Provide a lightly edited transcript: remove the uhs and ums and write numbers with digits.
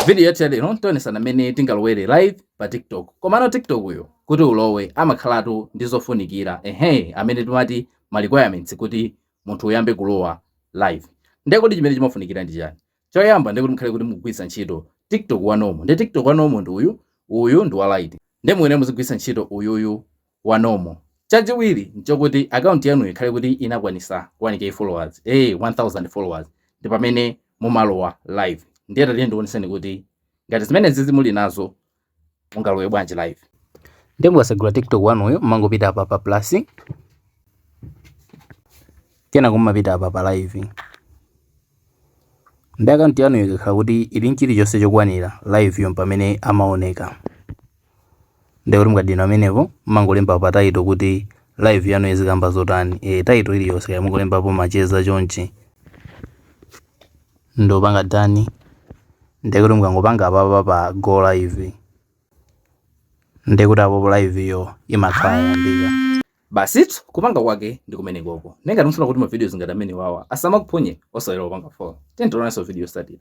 Video yathu yalero tionesana mmene tingalowere live pa TikTok. Komano TikTok uyo kuti ulowe amakhalatu ndi zofunikira, ehe, amene timati ma requirements kuti munthu uyambe kulowa live. Ndiye kuti chimene chimafunikira ndi chani? Choyamba ndiye kuti mukhale kuti mukugwiritsa ntchito TikTok wa normal. Ndi TikTok wa normal ndi uyu, uyu ndi wa Lite. Ndiye muyenera muzigwiritsa ntchito uyuyu wa normal. Chachiwiri nchokuti akaunti yanu ikhale kuti inakwanisa 1K followers, 1000 followers, ndi pamene mumalowa live. Ndiye tatiye ndikuoneseni kuti ngati zimene zizi muli nazo mungalowe bwanji live. Ndiye mukasegula TikTok wanuyo, mumangopita apa pa plus, kenako mumapita apa pa live. Ndi akaunti yanuyo ikakhala kuti ili nchilichonse chokwanira, live yo pamene amaoneka. Ndiye kuti mukadina amenepo, mmangolemba pa title kuti live yanu izikamba zotani, title iliyonse, kaya mukulembapo macheza chonchi, ndopanga done. Ndiye kuti mukangopanga apapa pa go live, ndiye kuti apopo live yo imakhala yayambika. Basitu, kupanga kwake ndi kumenekoko. Ngati mufuna kuti ma videos ngati amene wawa asamakuphonye, osaiwala kupanga follow. Tiye tionanso video yotsatira.